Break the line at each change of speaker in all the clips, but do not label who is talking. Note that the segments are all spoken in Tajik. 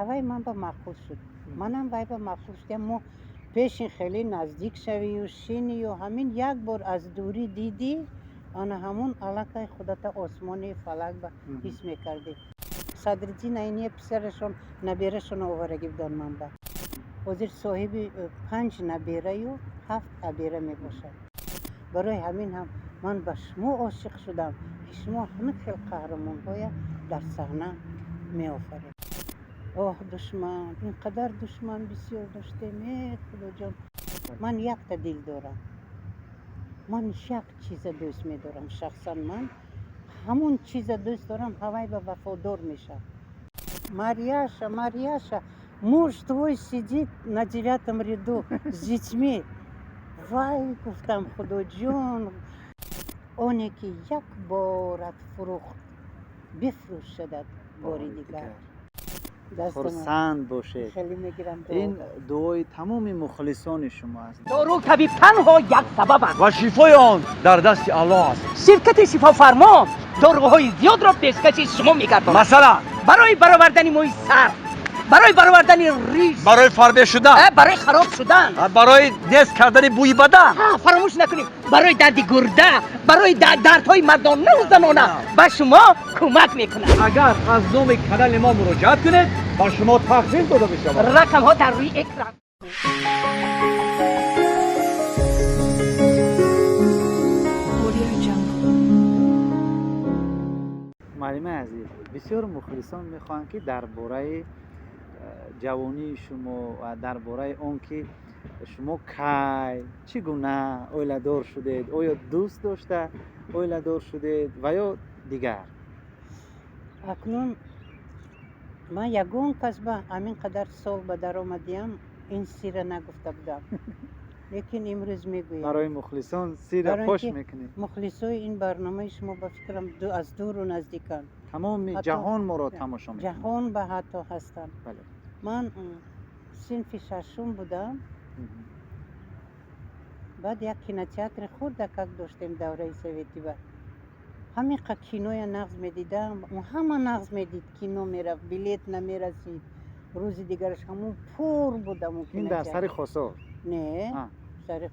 Ҳавай ман ба маъқул шуд, манам вай ба маъқул шудам. Мо пешин хеле наздик шавию шинию ҳамин як бор аз дурӣ дидӣ, ана ҳамун аллакай худата осмони фалак ба ҳис мекардӣ. Садриддин Айния писарашон, наберашон оварагӣ будан ман ба. Ҳозир соҳиби панҷ набераю ҳафт абера мебошад. Барои ҳамин ҳам ман ба шумо ошиқ шудам, ки шумо ҳамин хел қаҳрамонҳоя дар саҳна меофаред. Оҳ, душман, ин қадар душман бисёр доштем, э Худоҷон. Ман якта дил дорам, ман як чиза дӯст медорам, шахсан ман ҳамун чиза дӯст дорам, ҳавай ба вафодор мешавам. Марьяша, Марьяша, муж твой сидит на девятом ряду с детьми. Вай, гуфтам, Худоҷон, оне ки як борат фурӯхт, бифурӯшадат бори дигар.
Хурсанд бошед.
Хеле мегирам.
Ин дуои тамоми мухлисони шумо аст.
Дору табиб танҳо як сабаб аст.
Ва шифои он дар дасти Аллоҳ аст.
Ширкати Шифофармо доруҳои зиёдро пешкаши шумо мегардонад.
Масалан,
барои баровардани мӯи сар, барои баровардани риш,
барои фарбе шудан,
барои хароб шудан,
барои нест кардани бӯи бадан,
фаромӯш накунем, барои дарди гурда, барои дардҳои мардонаву занона ба шумо кӯмак мекунад.
Агар аз номи канали мо муроҷиат кунед, ба шумо тахфиф дода мешавад.
Рақамҳо дар рӯи экран.
Муаллимаи азиз, бисёр мухлисон мехоҳанд, ки дар бораи ҷавонии шумо ва дар бораи он ки шумо кай, чӣ гуна оиладор шудед, оё дӯст дошта оиладор шудед ва ё дигар.
Акнун ман ягон кас ба ҳамин қадар сол ба даромадиам ин сирра нагуфта будам, лекин имрӯз мегӯям.
Барои мухлисон сирра
Барои
фош
ки
мекунед.
Мухлисои ин барномаи шумо, ба фикрам, аз дуру наздиканд.
Тамоми ҷаҳон моро тамошо мекунад.
Ҷаҳон ба ҳатто ҳастанд.
Бале.
Ман синфи шашум будам. Баъд як кинотеатри хурдакак доштем давраи советӣ, ба ҳамин қа киноя нағз медидам, ҳама нағз медид, кино мерафт, билет намерасид, рӯзи дигараш ҳамун пур буд ҳамун
Ин дар
кинотеатр.
сари Хосор?
Не, сари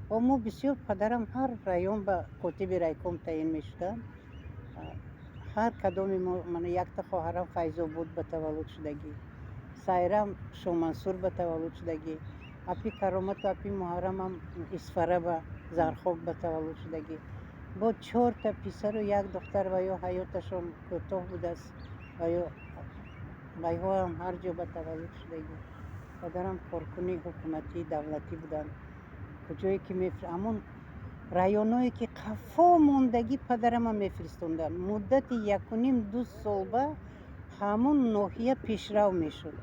мо бисёр, падарам ҳар район ба котиби райком таъин мешуданд. Ҳар кадоми мо, мана якта хоҳарам Файзобуд ба таваллуд шудагӣ, Сайрам Шомансур ба таваллуд шудагӣ, апи Каромату апи Муҳаррамам Исфара ба Зархок ба таваллуд шудагӣ. Бо чорта писару як духтар, ва ё ҳаёташон кӯтоҳ будааст, ва ё вайҳоам ҳар ҷо ба таваллуд шудагӣ. Падарам коркуни ҳукуматии давлатӣ буданд. Куҷое ки ҳамон районҳое ки қафо мондагӣ, падарама мефиристонданд. Муддати якуним ду сол ба ҳамон ноҳия пешрав мешуд.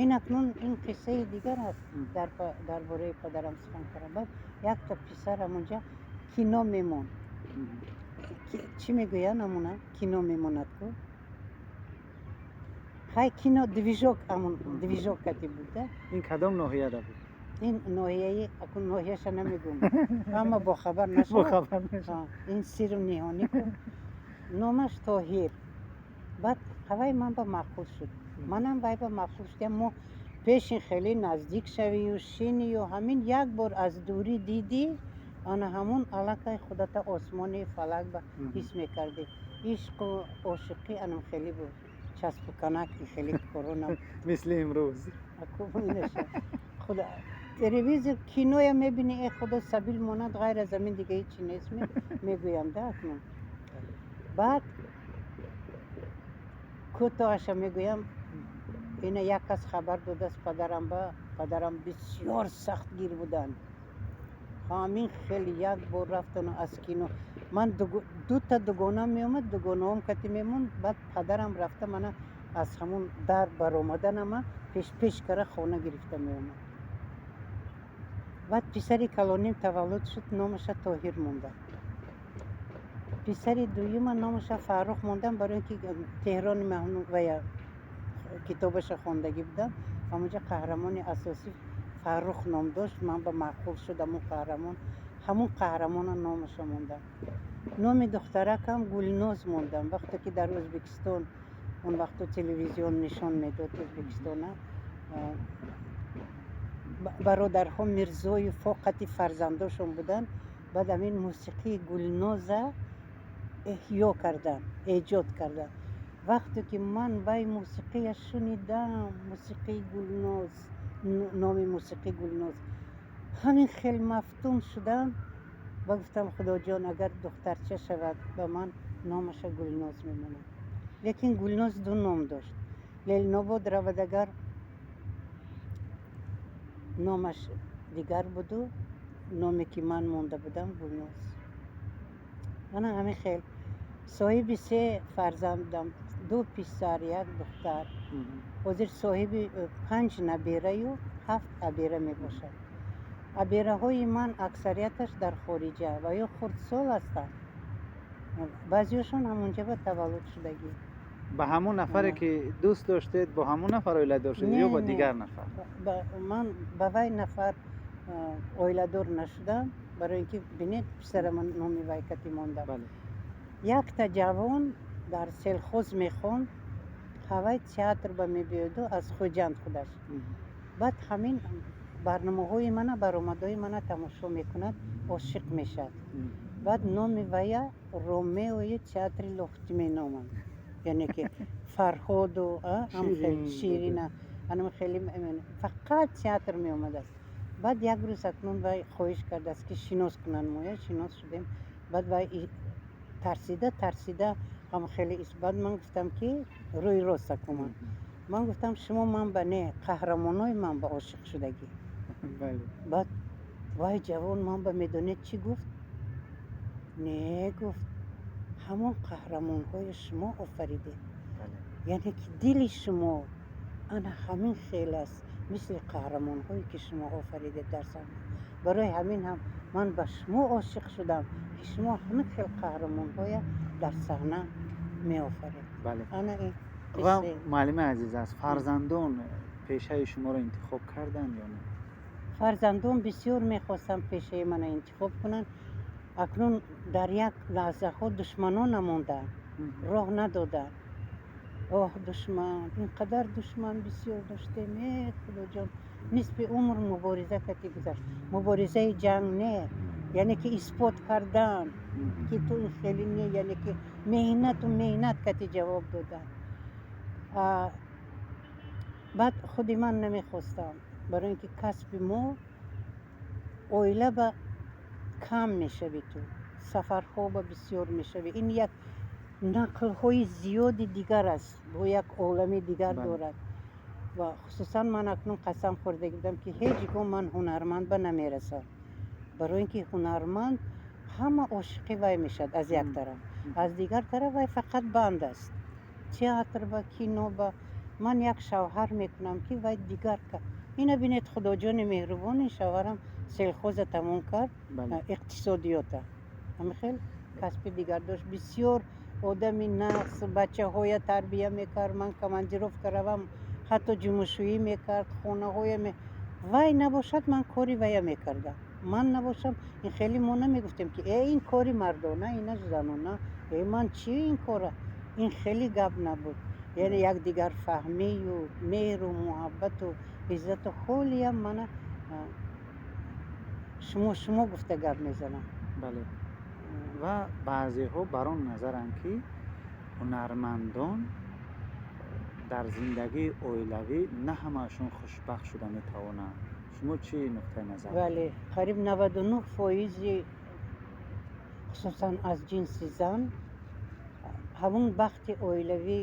Ин акнун ин қиссаи дигар аст. Дар бораи падарам сухан кардам. Баъд якта писар ҳамонҷа кино мемонд. Чӣ мегӯянд ҳамуна, кино мемонад ку, хай, кино движок, ҳамун движок кати буд да.
Ин кадом ноҳияда буд?
Ин ноҳияи, акун ноҳияша намегӯм, ҳама бохабар нашавад.
Бохабар нашавад.
Ин сиру ниҳонӣ ку. Номаш Тоҳир. Баъд ҳавай ман ба маъқул шуд, манам вай ба маъқул шудам. Мо пешин хеле наздик шавию шинию ҳамин як бор аз дурӣ дидӣ, ана ҳамун аллакай худата осмони фалак ба ҳис мекардӣ. Ишқу ошиқӣ анам хеле буд, часпу канак хеле коро набуд.
Мисли имрӯз.
Худо, телевизор киноя мебинӣ, э худо, сабил монад, ғайр аз ҳамин дига ҳечи нест, мегӯям да. Акнун баъд кӯтоҳаша мегӯям. Ина як кас хабар додааст падарам ба. Падарам бисёр сахтгир буданд. Ҳамин хеле як бор рафтану аз кино, ман дута дугонам меомад, дугонаҳом кати мемонд. Баъд падарам рафта, мана аз ҳамун дар баромаданама пешпеш кара хона гирифта меомад. Баъд писари калоним таваллуд шуд, номаша Тоҳир мондам. Писари дуюма номаша Фаррух мондам, барои ин ки Теҳрони вая китобаша хондагӣ будам, ҳамонҷа қаҳрамони асосӣ Фаррух ном дошт. Ман ба маъқул шуд ҳамун қаҳрамон, ҳамун қаҳрамона номаша мондам. Номи духтаракам Гулноз мондам. Вақте ки дар Ӯзбекистон Он вақто телевизион нишон медод Ӯзбекистона. Бародарҳо Мирзоев фоқати фарзандошон буданд. Баъд ҳамин мусиқии Гулноза эҳё карданд, эҷод карданд. Вақте ки ман вай мусиқия шунидам, мусиқии Гулноз, номи мусиқӣ Гулноз, ҳамин хел мафтун шудам ва гуфтам: «Худоҷон, агар духтарча шавад, ба ман номаша Гулноз мемонам». Лекин Гулноз ду ном дошт. Ленинобод равад агар, номаш дигар буду, номе ки ман монда будам, Гулноз. Ана ҳамин хел соҳиби се фарзанд будам: ду писар, як духтар. Ҳозир соҳиби панҷ набераю ҳафт абера мебошад. Абераҳои ман аксарияташ дар хориҷа ва ё хурдсол ҳастанд, баъзеҳошон ҳамонҷа ба таваллуд шудагӣ.
Ба ҳамон нафаре, ки дӯст доштед, бо ҳамон нафар оиладор шудед ё бо
Не.
дигар нафар?
Ман ба вай нафар оиладор нашудам, барои ин ки, бинед, писарама номи вай кати мондам. Якта ҷавон дар сельхоз мехонд, ҳавай театр ба мебиёду, аз Хуҷанд худаш. Баъд ҳамин барномаҳои мана, баромадҳои мана тамошо мекунад, ошиқ мешавад. Баъд номи вая Ромеои театри Лоҳутӣ меноманд, яъне ки Фарҳоду Ширина, анам хеле фақат театр меомадааст. Баъд як рӯз акнун вай хоҳиш кардааст, ки шинос кунанд моя. Шинос шудем. Баъд вай тарсида тарсида ҳам хеле. Баъд ман гуфтам, ки рӯи рост акуман, ман гуфтам: «Шумо ман ба не, қаҳрамонои ман ба ошиқ шудагӣ». Баъд вай ҷавон ман ба медонед, чӣ гуфт? «Не, — гуфт, — ҳамон қаҳрамонҳои шумо офаридед, яъне ки дили шумо ана ҳамин хел аст, мисли қаҳрамонҳое, ки шумо офаридед дар саҳна. Барои ҳамин ҳам ман ба шумо ошиқ шудам, ки шумо ҳамин хел қаҳрамонҳоя дар саҳна меофаред». Ана ин
Ва
қиссаи.
муаллими азиз, аст фарзандон пешаи шуморо интихоб карданд ё не?
Фарзандон бисёр мехостанд пешаи мана интихоб кунанд. Акнун дар як лаҳзаҳо душманон намондаанд, роҳ надоданд. Оҳ, душман, ин қадар душман бисёр доштем, э Худоҷон. Нисфи умр мубориза кати гузашт. Муборизаи ҷанг не, яъне ки исбот кардан, ки ту ин хеле не, яъне ки меҳнату меҳнат кати ҷавоб додан. Баъд худи ман намехостам, барои ин ки касби мо оила ба кам мешавӣ, ту сафарҳо ба бисёр мешавӣ. Ин як нақлҳои зиёди дигар аст, бо як олами дигар дорад. Ва хусусан ман акнун қасам хӯрда будам, ки ҳеҷ гоҳ ман ҳунарманд ба намерасам, барои ин ки ҳунарманд ҳама ошиқи вай мешавад аз як тараф, аз дигар тараф вай фақат банд аст театр ба, кино ба. Ман як шавҳар мекунам, ки вай дигар. Ина бинед, Худоҷони меҳрубон, ин шавҳарам сельхоза тамом кард, иқтисодиёта, ҳамин хел касби дигар дошт. Бисёр одами нағз, бачаҳоя тарбия мекард. Ман командировка равам, ҳатто ҷумушӯӣ мекард хонаҳоя. Вай набошад, ман кори вая мекардам, ман набошам, ин хеле мо намегуфтем, ки э, ин кори мардона, инаш занона, э, ман чи ин кора, ин хеле гап набуд. Яъне якдигар фаҳмию меҳру муҳаббату иззату ҳолиям мана шумо гуфта гап мезанам.
Бале, ва баъзеҳо бар он назаранд, ки ҳунармандон дар зиндагии оилавӣ на ҳамаашон хушбахт шуда метавонанд. Шумо чӣ нуқтаи назар?
Бале, қариб 99 фоизи, хусусан аз ҷинси зан, ҳамун бахти оилавӣ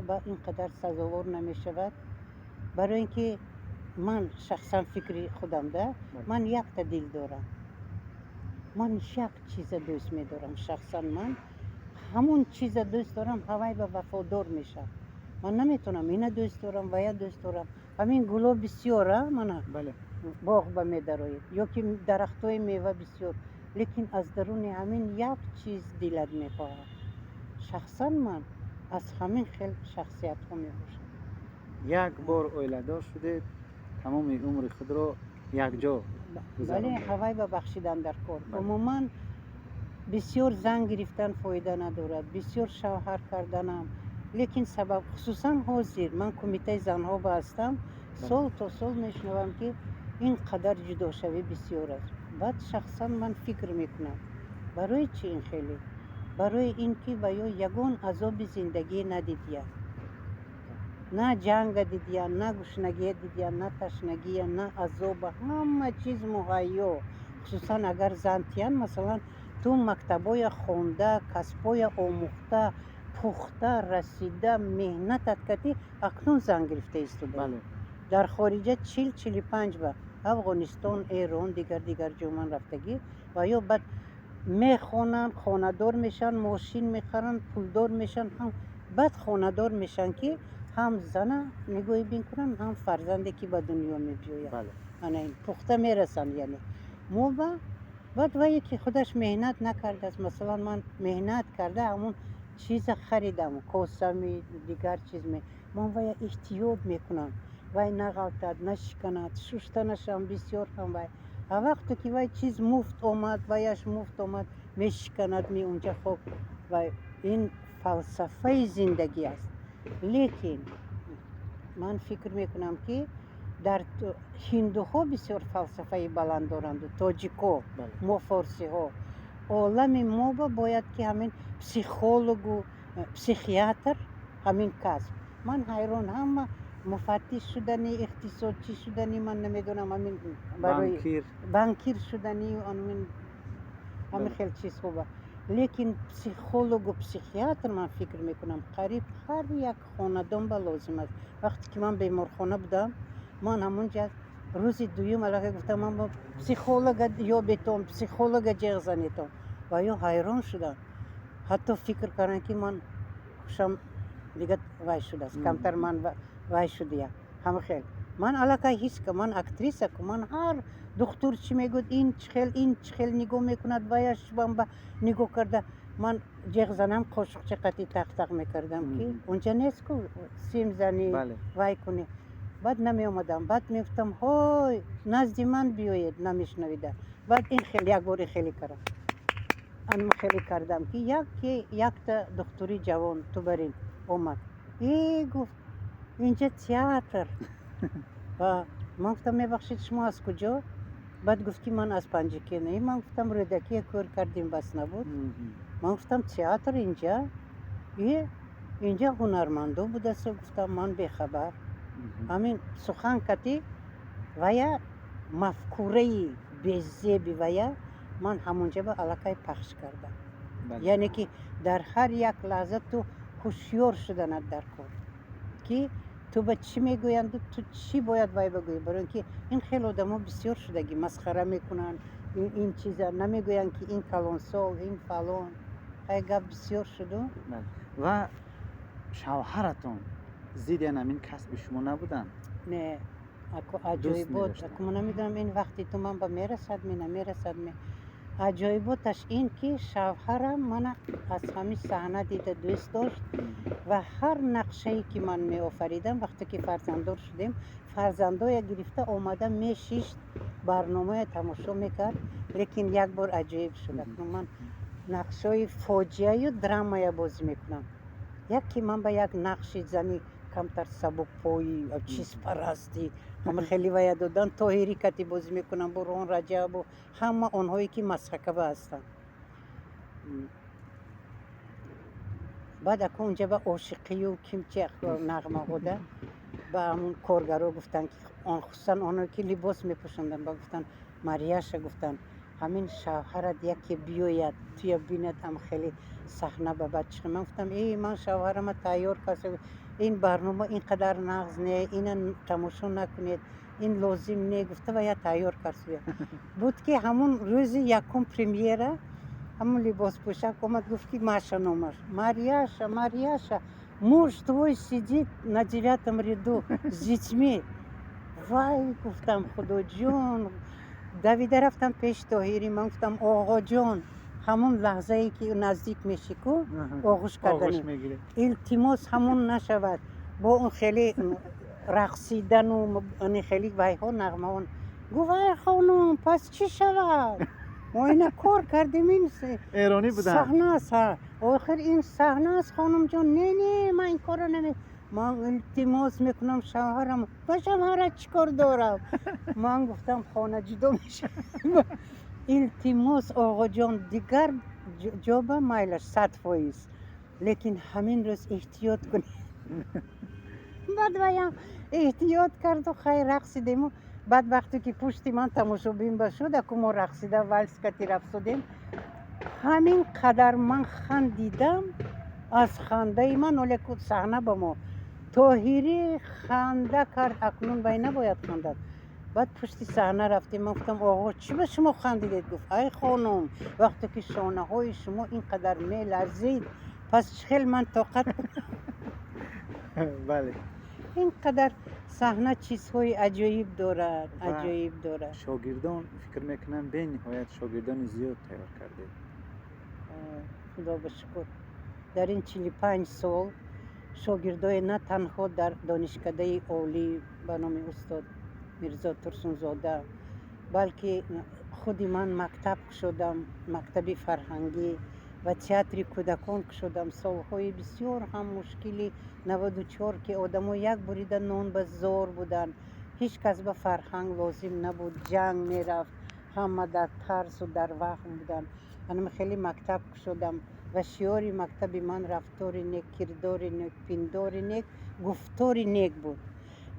ба ин қадар сазовор намешавад, барои ин ки ман шахсан фикри худам да, ман якта дил дорам, ман як чиза дӯст медорам. Шахсан ман ҳамун чиза дӯст дорам, ҳавай ба вафодор мешавам. Ман наметавонам ина дӯст дорам, вая дӯст дорам. Ҳамин гуло бисёр, а мана боғ ба медароед ё ки дарахтҳои мева бисёр, лекин аз даруни ҳамин як чиз дилат мехоҳад. Шахсан ман аз ҳамин хел шахсиятҳо мебошам.
Як бор оиладор шудед, тамоми умри худро якҷо
Бале.
гузарондед.
Ҳавай ба бахшидан дар кор. Умуман бисёр зан гирифтан фоида надорад, бисёр шавҳар карданам. Лекин сабаб, хусусан ҳозир ман кумитаи занҳо ба ҳастам, сол то сол мешунавам, ки ин қадар ҷудошавӣ бисёр аст. Баъд шахсан ман фикр мекунам, барои чӣ ин хеле? Барои ин ки ва ё ягон азоби зиндагӣ надидия, на ҷанга дидия, на гушнагия дидия, на ташнагия, на азоба, ҳама чиз муҳайё. Хусусан агар зан тиян, масалан, ту мактабоя хонда, касбоя омӯхта, пухта расида, меҳнатат кардӣ, акнун зан гирифта истодаӣ. Дар хориҷа 40-45 ба Афғонистон, Эрон, дигар дигар ҷо ман рафтагӣ, ва ё баъд мехонанд, хонадор мешаванд, мошин мехаранд, пулдор мешаванд, ҳам баъд хонадор мешаванд, ки ҳам зана нигоҳи бин кунанд, ҳам фарзанде, ки ба дунё мебиёяд. Ана ин пухта мерасанд. Яъне мо ба баъд вае ки худаш меҳнат накардааст, масалан, ман меҳнат карда ҳамон чиза харидам, косами дигар чиз, ман вая эҳтиёт мекунам, вай нағалтад, нашиканад, шуштанашам бисёр ҳам вай. А вақте ки вай чиз муфт омад, ваяш муфт омад, мешиканад, ми унҷа хоб. Вай ин фалсафаи зиндагӣ аст. Лекин ман фикр мекунам, ки дар ҳиндуҳо бисёр фалсафаи баланд доранду тоҷико, мо форсиҳо, олами мо ба бояд ки ҳамин психологу психиатр, ҳамин касб. Ман ҳайрон, ҳама муфаттиш шудани, иқтисодчӣ шудани, ман намедонам, ҳамин барои
банкир,
банкир шудани, ҳамин хел чизҳо ба. Лекин психологу психиатр, ман фикр мекунам, қариб ҳар як хонадон ба лозим аст. Вақте ки ман беморхона будам, ман ҳамонҷа рӯзи дуюм аллакай гуфтам, ман бо психолога ёбетон, психолога ҷеғ занетон. Ва ё ҳайрон шуданд, ҳатто фикр карданд, ки ман хушам дига вай шудааст, камтар ман вай шудия. Ҳама хел ман аллакай ҳис ка ман актриса ку, ман ҳар духтур чӣ мегӯяд, ин чӣ хел, ин чӣ хел нигоҳ мекунад, ваяш ман ба нигоҳ карда, ман ҷеғ занам, қошуқча қати тақ-тақ мекардам, ки унҷа нест ку сим занӣ, вай кунӣ. Баъд намеомадам, баъд мегуфтам: «Ҳой, назди ман биёед», намешунавида. Баъд ин хел як бори хеле кардам, ан хеле кардам, ки яке якта духтури ҷавон тубарин омад и гуфт: «Инҷа театр». Ва ман гуфтам: «Мебахшед, шумо аз куҷо?» Баъд гуфт, ки ман аз Панҷакент. И ман гуфтам: «Рӯдакия кор кардем, бас набуд». Ман гуфтам: «Театр инҷа, и инҷа ҳунармандо будасту», гуфтам, «ман бехабар». Ҳамин сухан кати вая мафкураи безеби вая ман ҳамонҷа ба аллакай пахш кардам. Яъне ки дар ҳар як лаҳза ту ҳушёр шуданат дар кор, ки ту ба чӣ мегӯянду ту чӣ бояд вай бигӯӣ. Барои ин ки ин хел одамо бисёр шудагӣ, масхара мекунанд, ин чиза намегӯянд, ки ин калонсол, ин фалон, ҳай гап бисёр шуду.
Ва шавҳаратон зидди ҳамин касби шумо набуданд?
Не, аку аҷоибот
медоштанд.
Аку ман намедонам, ин вақти ту ман ба мерасад ми, намерасад ми. Аҷоиботаш ин, ки шавҳарам мана аз ҳамин саҳна дида дӯст дошт ва ҳар нақшае, ки ман меофаридам, вақте ки фарзанддор шудем, фарзандоя гирифта омада мешишт, барномая тамошо мекард. Лекин як бор аҷоиб шуд. Акнун ман нақшҳои фоҷиаю драмая бозӣ мекунам. Яке ман ба як нақши зани камтар сабукпоӣ, чизпарастӣ, ҳама хеле вая додан, Тоҳирӣ кати бозӣ мекунам, Бурҳон Раҷабу ҳама онҳое, ки масхакава ҳастанд. Баъд аку унҷа ба ошиқию кимчи нағмаҳода ба ҳамун коргаро гуфтанд, ки он, хусусан онҳое, ки либос мепӯшонданд, ба гуфтанд: «Марияша, — гуфтанд, — ҳамин шавҳарат яке биёяд, туя бинад, ам хеле саҳна ба баъд чӣ?» Ман гуфтам: «Эй, ман шавҳарама тайёр карда, ин барнома ин қадар нағз не, ина тамошо накунед, ин лозим не», гуфта ва я тайёр кард. Буд, ки ҳамун рӯзи якум премьера ҳамун либоспӯшак омад, гуфт, ки Маша номаш, «Марьяша, Марьяша, муж твой сидит на девятом ряду с детьми». Вай, гуфтам, худоҷон. Давида рафтам пеши Тоҳирӣ, ман гуфтам: «Оғоҷон», ҳамун лаҳзае, ки наздик мешӣ ку, оғӯш
Оғӯш
кардани,
мегиред.
Илтимос, ҳамун нашавад, бо он хеле рақсидану ани хеле вайҳо, нағмаон. Гуфт: «Вай, хонум, пас чӣ шавад?» Мо ина кор кардем, ин
Эронӣ буданд.
Саҳна аст, ҳа. Охир ин саҳна аст, хонумҷон. Не, не, ман ин корро наме, ман илтимос мекунам шавҳарам. Ба шавҳарат чӣ кор дорам? Ман гуфтам, хона ҷудо мешавам. Илтимос, оғоҷон, дигар ҷоба майлаш 100%, лекин ҳамин рӯз эҳтиёт кунед. Баъд ваям эҳтиёт карду, хай, рақсидему. Баъд вақте ки пушти ман тамошобин ба шуд, аку мо рақсида, вальс кати рафсодем, ҳамин қадар ман хандидам, аз хандаи ман олеку саҳна ба мо Тоҳирӣ ханда кард. Акнун вай набояд хандад. Баъд пушти саҳна рафтем, ман гуфтам: «Оғо, чӣ ба шумо хандидед?» Гуфт: «Ай хонум, вақте ки шонаҳои шумо ин қадар меларзид, пас чӣ хел ман тоқат?» Ин қадар саҳна чизҳои аҷоиб дорад, аҷоиб дорад.
Шогирдон, фикр мекунам, бениҳоят шогирдони зиёд тайёр кардед.
Худо ба шукр, дар ин 45 сол шогирдое на танҳо дар Донишкадаи олӣ ба номи устод Мирзо Турсунзода, балки худи ман мактаб кушодам, мактаби фарҳангӣ ва театри кӯдакон кушодам. Солҳои бисёр ҳам мушкили 94, ки одамо як бурида нон ба зор буданд, ҳеҷ кас ба фарҳанг лозим набуд, ҷанг мерафт, ҳама дар тарсу дар ваҳм буданд. Анам хеле мактаб кушодам ва шиори мактаби ман рафтори нек, кирдори нек, пиндори нек, гуфтори нек буд.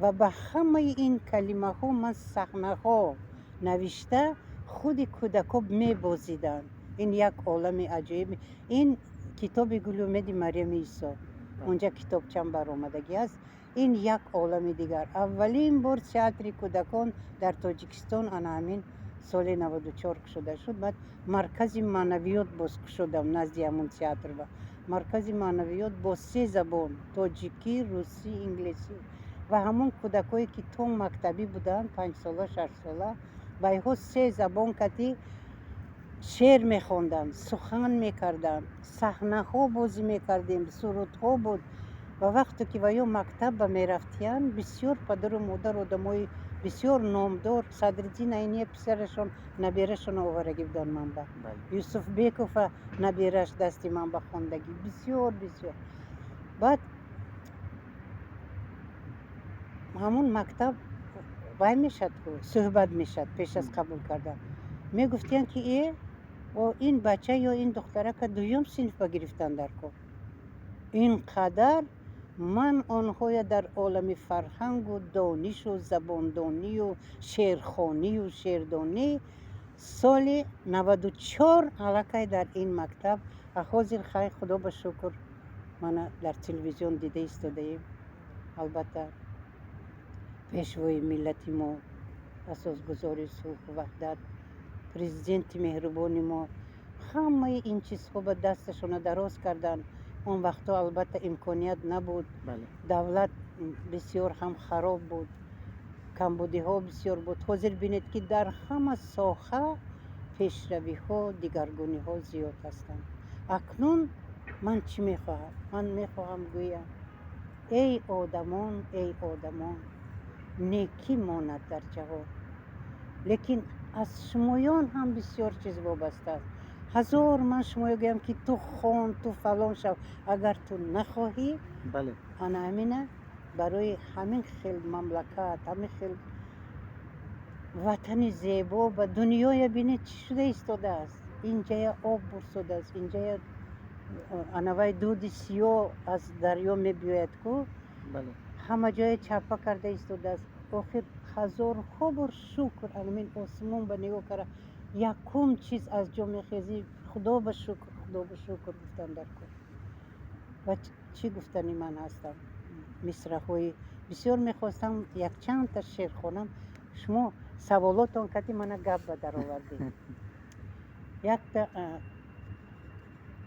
Ва ба ҳамаи ин калимаҳо ман саҳнаҳо навишта, худи кӯдако мебозиданд. Ин як олами аҷоиб. Ин китоби Гулумеди Марьями Исо, онҷа китобчам баромадагӣ аст. Ин як олами дигар. Аввалин бор театри кӯдакон дар Тоҷикистон ана ҳамин соли 94 кушода шуд. Баъд маркази маънавиёт боз кушодам назди ҳамон театр ва маркази маънавиёт бо се забон: тоҷикӣ, русӣ, инглисӣ. Ва ҳамон кӯдакое ки то мактабӣ буданд, 5сола, 6сола, вайҳо се забон кати шеър мехонданд, сухан мекарданд, саҳнаҳо бозӣ мекардем, сурудҳо буд. Ва вақте ки ваё мактаб ба мерафтиянд, бисёр падару модар, одамои бисёр номдор, Садриддин Айния писарашон, наберашон оварагӣ буданд манба, Юсуфбекова набераш дасти ман ба хондагӣ, бисёр бисёр. Баъд ҳамон мактаб вай мешад, суҳбат мешад пеш аз қабул кардан. Мегуфтиянд, ки о ин бача ё ин духтарака дуюм синф ба гирифтан дар кор. Ин қадар ман онҳоя дар олами фарҳангу донишу забондонию шеърхонию шеърдонӣ соли 94 аллакай дар ин мактаб. А ҳозир, хай, худо ба шукр, мана дар телевизион дида истодаем. Албатта, пешвои миллати мо, асосгузори сулҳу ваҳдат, президенти меҳрубони мо ҳамаи ин чизҳо ба дасташона дароз карданд. Он вақтҳо, албатта, имконият набуд, давлат бисёр ҳам хароб буд, камбудиҳо бисёр буд. Ҳозир бинед, ки дар ҳама соҳа пешравиҳо, дигаргуниҳо зиёд ҳастанд. Акнун ман чӣ мехоҳам? Ман мехоҳам гӯям: эй одамон, эй одамон, некӣ монад дар ҷаҳон, лекин аз шумоён ҳам бисёр чиз вобаста аст. Ҳазор ман шумоё гӯям, ки ту хон, ту фалон шав, агар ту нахоҳӣ, ана ҳамина барои ҳамин хел мамлакат, ҳамин хел ватани зебо ба дунёя бинед, чӣ шуда истодааст. Инҷая об бурсодааст, инҷая анавай дуди сиёҳ аз дарё мебиёяд ку, ҳама ҷое чапа карда истодааст. Охир ҳазорҳо бор шукр, анамин осмон ба нигоҳ карда, якум чиз аз ҷо мехезӣ, худо ба шукр, худо ба шукр гуфтан дар кор. Ва чӣ гуфтани ман ҳастам? Мисраҳои бисёр мехостам якчандта шеър хонам, шумо саволотон кати мана гап ба даровардед. Якта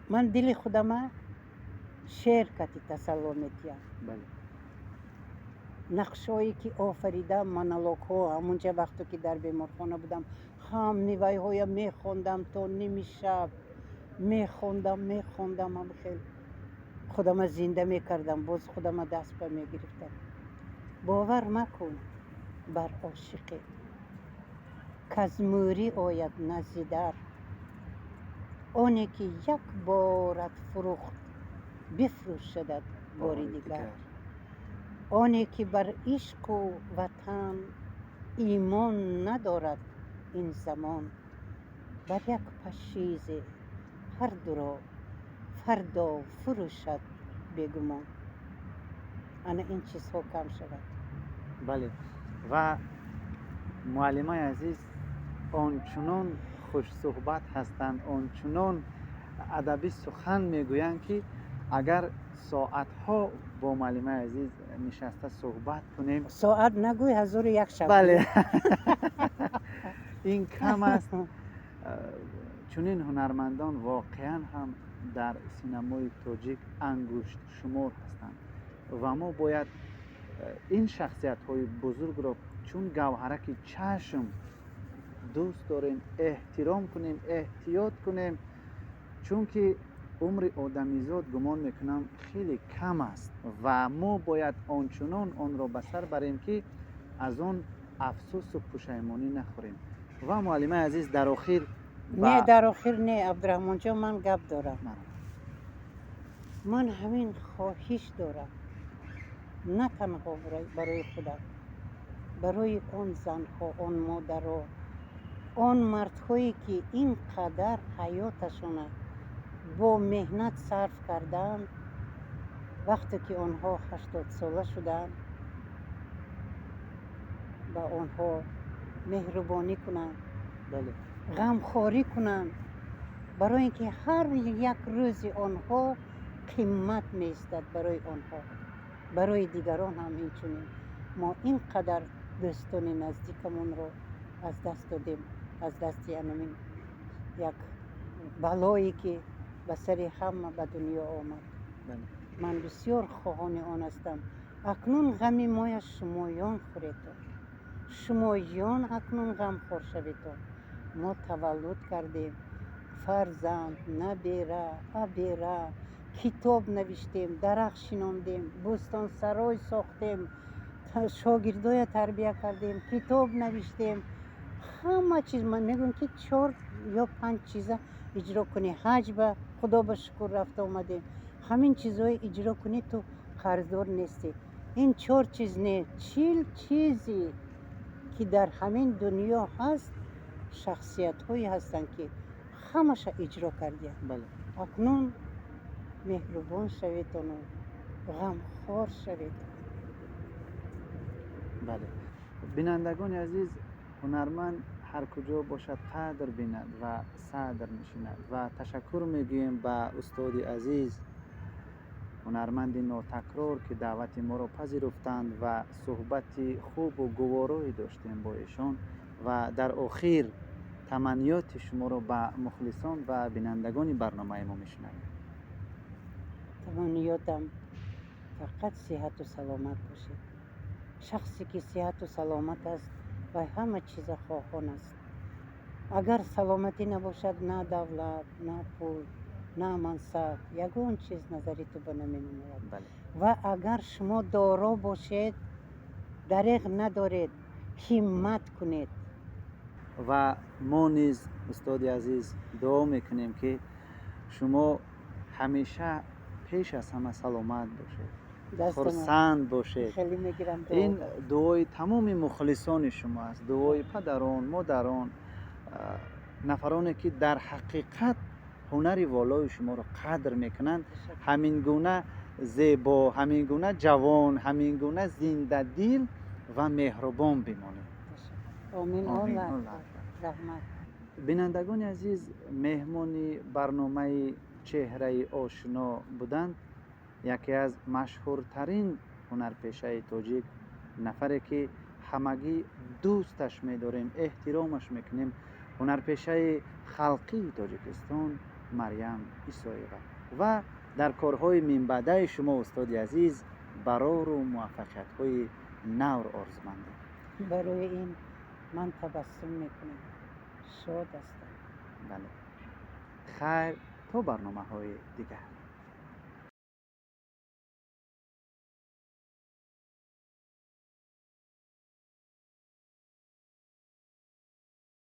ман дили худама шеър кати тасалло метиҳам. Нақшҳое ки офаридам, монологҳо, ҳамунҷа вақте ки дар беморхона будам, ҳам нивайҳоя мехондам, то ними шаб мехондам, мехондам, ҳам хел худама зинда мекардам, боз худама даст ба мегирифтам. Бовар макун бар ошиқе, каз мӯрӣ ояд назди дар. Оне ки як борат фурӯхт, бифрӯшадат бори дигар. Оне ки бар ишқу ватан имон надорад ин замон, бар як пашизе ҳар дуро фардо фурӯшад бегумон. Ана ин чизҳо кам шавад.
Бале, ва муаллимаи азиз ончунон хушсуҳбат ҳастанд, ончунон адабӣ сухан мегӯянд, ки агар соатҳо бо муаллимаи азиз нишаста суҳбат кунем.
Соат нагӯй, ҳазору як шаб.
Бале, ин кам аст. Чунин ҳунармандон воқеан ҳам дар синамои тоҷик ангуштшумор ҳастанд ва мо бояд ин шахсиятҳои бузургро чун гавҳараки чашм дӯст дорем, эҳтиром кунем, эҳтиёт кунем, чунки умри одамизод, гумон мекунам, хеле кам аст ва мо бояд ончунон онро ба сар барем, ки аз он афсӯсу пушаймонӣ нахӯрем. Ва муаллимаи азиз, дар охир.
Не, дар охир не, Абдураҳмонҷон, ман гап дорам. Ман ҳамин хоҳиш дорам, на танҳо барои худам, барои он занҳо, он модаро, он мардҳое, ки ин қадар ҳаёташона бо меҳнат сарф кардаанд. Вақте ки онҳо 80сола шуданд, ба онҳо меҳрубонӣ кунанд, ғамхорӣ кунанд, барои ин ки ҳар як рӯзи онҳо қимат меистад барои онҳо. Барои дигарон ҳам инчунин. Мо ин қадар дӯстони наздикамонро аз даст додем аз дасти анамин як балое, ки ба сари ҳама ба дунё омад. Ман бисёр хоҳони он ҳастам, акнун ғами моя шумоён хӯретон, шумоён акнун ғамхор шаветон. Мо таваллуд кардем фарзанд, набера, абера, китоб навиштем, дарахт шинондем, бӯстонсарой сохтем, шогирдоя тарбия кардем, китоб навиштем, ҳама чиз. Ман мегӯям, ки чор ё панҷ чиза иҷро кунӣ, ҳаҷ ба Худо ба шукр рафта омадем, ҳамин чизҳое иҷро кунӣ, ту қарздор нестӣ. Ин чор чиз не, 40 чизе, ки дар ҳамин дунё ҳаст, шахсиятҳое ҳастанд, ки ҳамаша иҷро кардиям. Акнун меҳрубон шаветону ғамхор шавед.
Бале, бинандагони азиз, ҳунарманд ҳар куҷо бошад, қадр бинад ва садр нишинад. Ва ташаккур мегӯем ба устоди азиз, ҳунарманди нотакрор, ки даъвати моро пазируфтанд ва суҳбати хубу гуворое доштем бо эшон. Ва дар охир таманниёти шуморо ба мухлисон ва бинандагони барномаи мо мешунавем.
Таманниётам фақат сиҳату саломат бошед. Шахсе ки сиҳату саломат аст, вай ҳама чиза хоҳон аст. Агар саломатӣ набошад, на давлат, на пул, на мансаб, ягон чиз назари ту ба наменамояд. Ва агар шумо доро бошед, дареғ надоред, ҳиммат кунед.
Ва мо низ, устоди азиз, дуо мекунем, ки шумо ҳамеша пеш аз ҳама саломат бошед, хурсанд бошед. Ин дуои тамоми мухлисони шумо аст, дуои падарон, модарон, нафароне, ки дар ҳақиқат ҳунари волои шуморо қадр мекунанд. Ҳамин гуна зебо, ҳамин гуна ҷавон, ҳамин гуна зиндадил ва меҳрубон бимонед.
Омин. Раҳмат.
Бинандагони азиз, меҳмони барномаи «Чеҳраи ошино» буданд яке аз машҳуртарин ҳунарпешаи тоҷик, нафаре, ки ҳамагӣ дӯсташ медорем, эҳтиромаш мекунем, ҳунарпешаи халқии Тоҷикистон Марьям Исоева. Ва дар корҳои минбаъдаи шумо, устоди азиз, барору муваффақиятҳои навр орзумандем.
Барои ин ман табассум мекунам, шод ҳастам.
Бале, хайр, то барномаҳои дигар.